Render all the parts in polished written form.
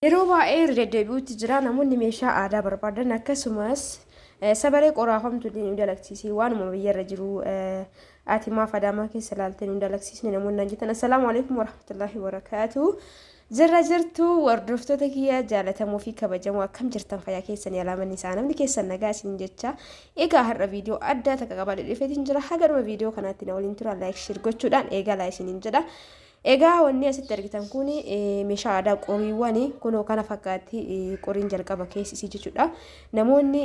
Yeroo baay'ee irra deddeebi'utti jira namoonni meeshaa aadaa barbaadan akkasumas sabaree qoraafamtu illee nu dalagsiisi waanuma biyyarra jiru ati maaf adaamaa keessa laaltee nu dalagsiisne namoonni naan jettan. Assalaamu alaikum warahmatullahi wabarakaatu. Jirra jirtu hordoftoota kiyya jaalatamoo fi kabajamoo, akkam jirtan? Fayyaa keessan alaamanni isaa namni keessan nagaa isin jecha. Egaa har'a viidiyoo addaa takka qabadhe dhufeetiin jira. Haga dhuma viidiyoo kanaatti na waliin tura, like, share gochuudhaan eegalaa isiniin jedha. Egaa wanni asitti argitan kun meeshaa aadaa qoriiwwan kunoo kana fakkaatti, qoriin jalqaba keessi isii jechuudha. Namoonni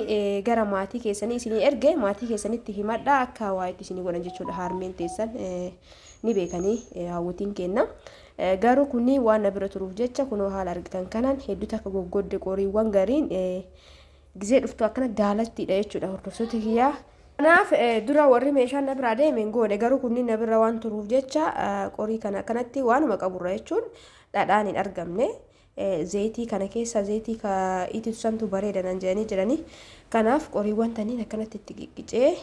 gara maatii keessanii isinii erge maatii keessanitti himadhaa akka waa itti isinii godhan jechuudha. Harmeen teessan ni beekanii, hawwatiin kenna. Garuu kunni waan na bira turuuf jecha kunoo haala argitan kanaan hedduu takka goggodde. Qoriiwwan gariin gizee dhuftu akkana daalattiidha jechuudha, hordoftoota kiyyaa. Kanaaf dura warri meeshaan na biraa deeme hin goone, garuu kunniin na bira waan turuuf jecha qorii kana akkanatti waanuma qaburra jechuun dhadhaan hin argamne. Zayitii kana keessa zayitii ka ititu santu bareeda nan jedhanii jiranii. Kanaaf qoriiwwan taniin akkanatti itti qiqqicee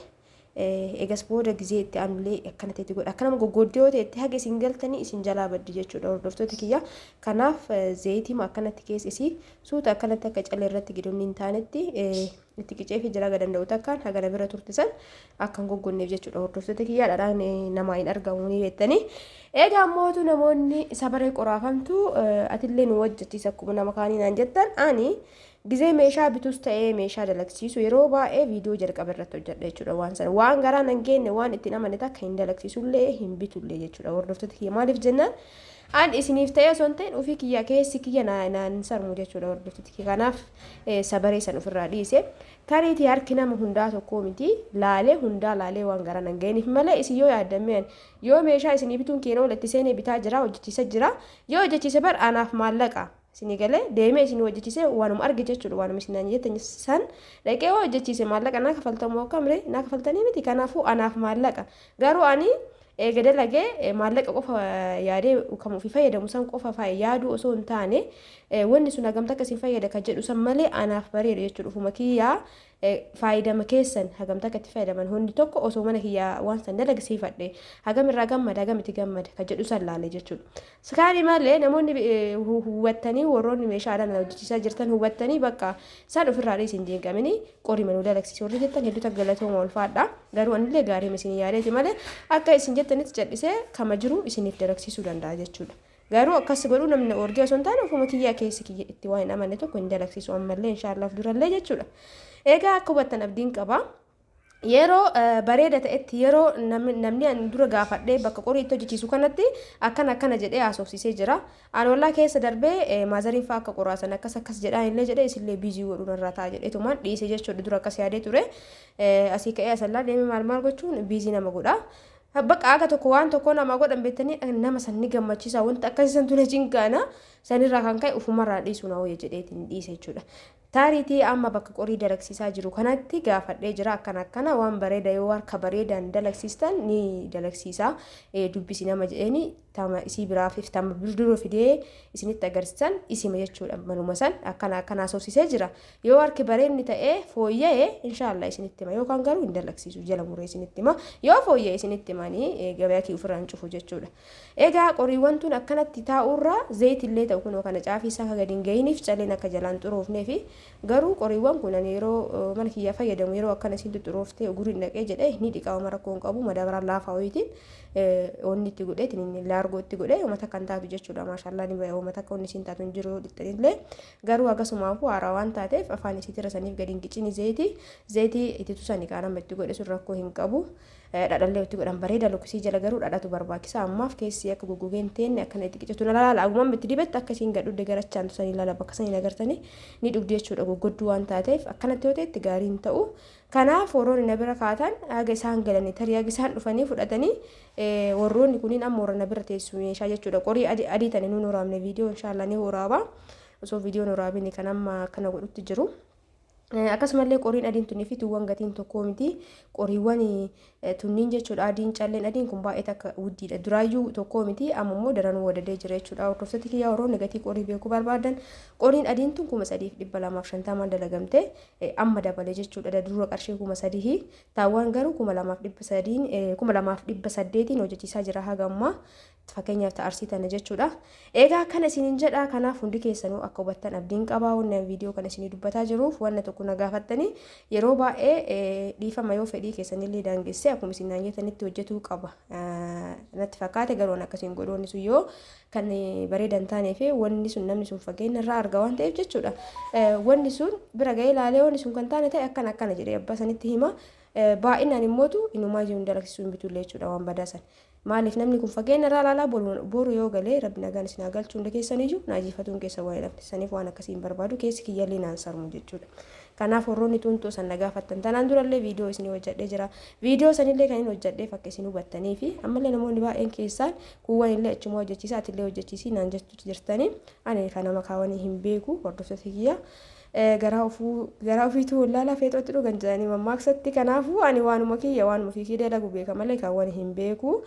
egas booda gizee itti aanullee akkanatti itti godha. Akkanama goggoddee yoo ta'e itti haga isin galtanii isin jalaa baddi jechuudha, hordoftoota kiyya. Kanaaf zayitii akkanatti keessa isii suuta akkanatti akka calee irratti gidoonni hin taanetti itti qicee fi jira danda'u takkaan haga na bira turte san akka hin goggonneef jechuudha, hordoftoota kiyyaa. Dhadhaan namaa hin argamu ni beektanii. Egaa ammootu namoonni sabaree qoraafamtu atillee nu hojjechiisa akkuma nama kaanii naan jettan, ani gizee meeshaa bitus ta'ee meeshaa dalagsiisu yeroo baay'ee viidiyoo jalqaba irratti hojjedha jechuudha. Waan sana waan garaa nan geenne, waan ittiin amane takka hin dalagsiisullee hin bitullee jechuudha, hordoftoota kiyya. Maaliif jennaan, an isiniif ta'ee osoo hin ta'in ofii kiyya keessi kiyya naan sarmu jechuudha, hordoftoota kiyya. Kanaaf sabaree san ofirraa dhiise. Tariitii harki nama hundaa tokkoo miti, laalee hundaa laalee waan garaa nan ga'iniif malee isin yoo yaaddammeen yoo meeshaa isinii bituun keena ol itti seenee bitaa jira, hojjechiisa jira. Yoo hojjechiise bar anaaf maallaqa isinii galee deemee isin hojjechiise waanuma arge jechuudha. Waanuma isin naan jettan san dhaqee yoo hojjechiise maallaqa naa kafaltamu akkamre naa kafaltanii miti. Kanaafuu anaaf maallaqa, garuu ani eega dalagee maallaqa qofa yaadee kan ofii fayyadamu san qofa yaaduu osoo hin taane, wanni sun hagamta akka isin fayyada kan jedhu san malee anaaf bareeda jechuudha. Ufuma kiyyaa faayidama keessan hagamta akka itti fayyadaman, hundi tokko osoo mana kiyyaa waan san dalagsiifadhe hagam irraa gammada, hagam itti gammada kan jedhu san laale jechuudha. Kaani malee namoonni hubattanii, warroonni meeshaa aadaa hojjechiisaa jirtan hubattanii bakka isaan ofirraa dhiisin hin jeeqamini qorii manuu dalagsiise warri jettan hedduu takka galatooma, ulfaadha. Garuu anillee gaarii isin yaadeeti malee akka isin jettanitti callisee kama jiru isiniif dalagsiisuu danda'a jechuudha. Garuu akkas godhuu namni orgee osoo hin taane ofuma kiyyaa keessi kiyya itti waan hin amanne tokko hin dalagsiisu ammallee inshaallaaf durallee jechuudha. Egaa akka hubattan abdiin qaba. Yeroo bareeda ta'etti, yeroo namni ani dura gaafadhee bakka qorii itti hojjechiisu kanatti akkana akkana jedhee haasofsiisee jira. Ani wallaa keessa darbee maazariin fa'aa akka qoraasan akkas akkas jedhaan illee jedhee isillee busy godhuu narraa ta'a jedheetumaan dhiise jechuudha. Dura akkas yaadee ture. Asii ka'ee asallaa deemee maal maal gochuun busy nama godha. Bakka akka tokko waan tokko nama godhan beektanii nama san ni gammachiisa, wanta akkasii santu na cinqaana, sanirraa kan ka'e ufumarraa dhiisuu na wayya jedheetiin dhiise jechuudha. Taariitii amma bakka qorii dalagsiisaa jiru kanatti gaafadhee jira, akkana akkana waan bareeda yoo harka bareedaan dalagsiistan ni dalagsiisa dubbisi nama jedheeni, tama isii biraaf tama dura fidee isinitti agarsiisan isima jechuudha. Manuma san akkana akkana haasofsiisee jira. Yoo harki bareedni ta'ee fooyya'e inshaallah isinitti hima, yookaan garuu hin dalagsiisu jala muree isinitti hima. Yoo fooyya'e isinitti himanii gabayaa kii ofirraa hin cufu jechuudha. Egaa qoriiwwan tun akkanatti taa'urraa zayitillee ta'u kunoo kana caafii isaa akka gadi hin gahiniif caleen akka jalaan xuroofnee fi garuu qoriiwwan kun ani yeroo mana kiyyaa fayyadamu yeroo akkana isiin xuxurooftee uguriin dhaqee jedhee ni dhiqaa, oma rakkoo hin qabu. Madaabaraan laafaa wayiitiin wanni itti godhee ittiin laargoo itti godhee uummata kan taatu jechuudha. Maashaallah, ni baya, uummata akka wanni isiin taatu hin jiru yoo dhixxanillee. Garuu akkasumaafuu haaraa waan taateef afaan isiitirra saniif gadi hin qicini zayitii itti tusani kaan amma itti godhe sun rakkoo hin qabu. Dhadhallee itti godhan bareeda, lukkisii jala garuu dhadhatu barbaachisa. Ammaaf keessi akka goggogee hin teenne akkana itti qicatu na laala. Aguma itti dibette akka isiin gad dhugde garachaan tusanii laala, bakka sanii agartanii ni dhugdi jechuudha. Goggodduu waan taateef akkanatti yoo ta'etti gaarii hin ta'u. Kanaaf warroonni na bira kaatan haga isaan galanii, tarii haga isaan dhufanii fudhatanii, warroonni kuniin amma warra na bira teessu meeshaa jechuudha. Qorii adii adii tani nuun waraabne viidiyoo inshaallah ni waraaba. Osoo viidiyoon waraabini kan amma akkana godhutti jiru. Akkasumallee qoriin adiin tunii fi tuuwwan gatiin tokkoo miti. Qoriiwwan tunniin jechuudha, adiin calleen adiin kun baay'ee takka wuddiidha. Duraayyuu tokkoo miti, amma immoo daranuu wadadee jira jechuudha. Hordoftoota kiyyaa, warroonni gatii qorii beekuu barbaadan, qoriin adiin tun 3250n dalagamte, amma dabale jechuudha. Dura qarshii 3000, taawwan garuu 2300n, 2800n hojjechiisaa jira haga ammaa. Fakkeenyaaf ta Arsii tana jechuudha. Egaa akkana isiniin jedha. Kanaaf hundi keessanuu akka hubattan abdiin qaba. Wanni ani viidiyoo kana isinii dubbataa jiruuf wanna tokko na gaafattanii yeroo baay'ee dhiifama yoo fedhii keessanillee daangessee akkuma isin naan jettanitti hojjetuu qaba. Natti fakkaate garuu an akkasiin godhu wanni sun yoo kan bareeda hin taanee fi wanni sun namni sun fageenya irraa arga waan ta'eef jechuudha. Wanni sun bira ga'ee ilaalee wanni sun kan taane ta'e akkana akkana jedhee abbaa sanitti hima. Baay'inaan immootu inumaa jiru hin dalagsisuu hin bitullee jechuudha waan badaa san. Maaliif namni kun fageenya irraa ilaalaa boru yoo galee rabbi nagaan isin haa galchu hunda keessaniyyuu na ajiifatuun keessa waan hin hafne saniif waan akkasii hin barbaadu keessi kiyyallee naan sarmu jechuudha. Kanaaf warroonni xuunxoo san na gaafattan tanaan durallee viidiyoo isinii hojjadhee jira. Viidiyoo sanillee kan hin hojjadheef akka isin hubattaniifi ammallee namoonni baay'een keessaan kuuwwan illee achumaa hojjechiisa atillee hojjechiisii naan jechuutti jirtanii ani kan nama kaawanii hin beeku hordoftoota kiyya. Garaa ofuu garaa ofiituu wallaalaa feexootti dhugan jedhanii mammaaksatti kanaafuu ani waanuma kiyya waanuma ofii kiyya dalagu beeka malee kaawwan hin beeku.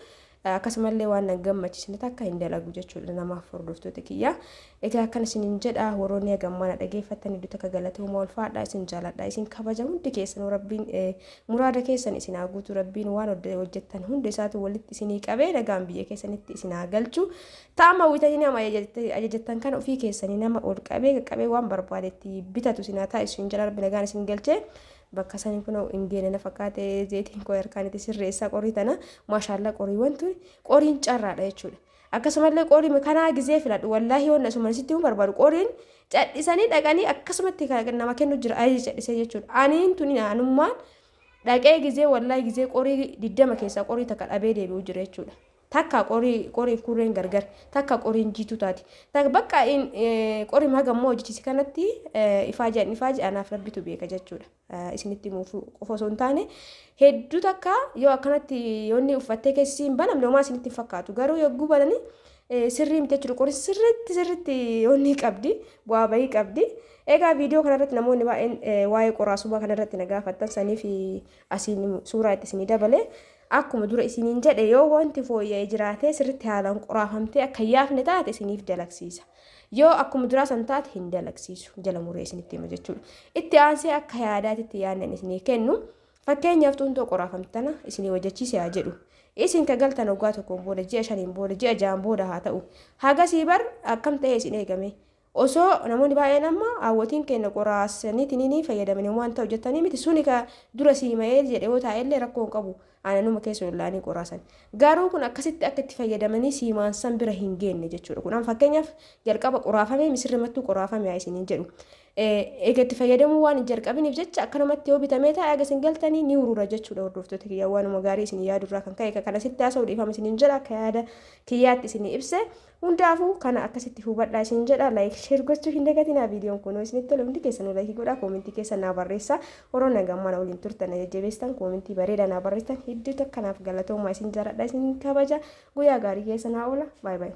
Akkasumallee waan nan gammachiisne takka hin dalagu jechuudha namaaf hordoftoota kiyya. Egaa akkana isinin jedha warroonni haga ammaa na dhageeffattan hedduu takka galatooma ulfaadha isin jaaladha isin kabaja hundi keessanuu rabbiin muraada keessan isin haa guutu rabbiin waan hojjettan hunda isaatu walitti isinii qabee nagaan biyya keessanitti isin haa galchu. Ta'ama hawwitanii nama ajajattan kana ofii keessanii nama ol qabee qaqqabee waan barbaadetti bitatu isin haa taasisu hin jedha rabbi nagaan isin galchee. Bakka sani kunoo hin geene na fakkaate zeetiin koo harkaan itti sirreessaa qorii tana maashaallaa qoriiwwan tun qoriin carraadha jechuudha. Akkasumallee qorii kanaa gizee filadhu wallaahi wanna asuma sitti himuu barbaadu qoriin cadhisanii dhaqanii akkasumatti nama kennu jira ayi cadhisee jechuudha. Aniin tuni anummaan dhaqee gizee wallaahi gizee qorii 20 keessaa qorii takka dhabee deebi'u jira jechuudha. Takka qorii qoriif kurreen gargar takka qoriin jiituu taati. Takka bakka in qorii haga immoo hojjechiise kanatti ifaaje an ifaaje anaaf rabbitu beeka jechuudha. Isinitti himuuf qofa osoo hin taane hedduu takka yoo akkanatti yoonni uffattee keessi hin banamne homaa isinitti hin fakkaatu. Garuu yogguu banani sirrii miti jechuudha. Qoriin sirriitti sirriitti yoonni qabdi bu'aa bahii qabdi. Egaa viidiyoo kanarratti namoonni baay'een waa'ee qoraasummaa kanarratti na gaafattan saniif asiin suuraa itti isinii dabale. Akkuma dura isiniin jedhe yoo wanti fooyya'e jiraatee sirritti haalaan qoraafamtee akka hin yaafne taate isiniif dalagsiisa. Yoo akkuma duraa san taate hin dalagsiisu. Jala muree isinitti hima jechuudha. Itti aansee akka yaadaatitti yaadni ani isinii kennu fakkeenyaaf xuuntoo qoraafamte tana isinii hojjechiise haa jedhu. Isin ka galtan waggaa tokkoon booda ji'a shaniin booda ji'a ja'aan booda haa ta'u. Hagasii bar akkam ta'ee isin eegame. Osoo namoonni baay'een amma haawwotiin keenya qoraasaniitiin fayyadamanii waan ta'u jettanii miti suni ka dura siima'ee jedhe yoo taa'ellee rakkoo hin qabu aananuma keessa ollaanii qoraasan. Garuu kun akkasitti akka itti fayyadamanii siimaan san bira hin geenne jechuudha. Kun amma fakkeenyaaf jalqaba qoraafamee misirri mattuu qoraafame haa isiniin jedhu. Eega itti fayyadamuu waan hin jalqabiniif jecha akkanumatti yoo bitamee taa'e aga isin galtanii ni urura jechuudha hordoftoota kiyya waanuma gaarii isin yaadurraa kan ka'e kana sitti haasa'u dhiifama isiniin jedha akka yaada kiyyaatti isinii ibse. Hundaafuu kana akkasitti hubadhaa isin jedha like share gochuu hin dagatinaa viidiyoon kun yoo isinitti tole hundi keessanuu like godhaa koomentii keessa naa barreessaa warroonni hanga ammaa na waliin turtan na jajjabeessitan koomentii bareedaa naa barreessitan hedduu takka naaf galatoomaa isin jaaladha isin kabaja guyyaa gaarii keessa naa oola baay baay.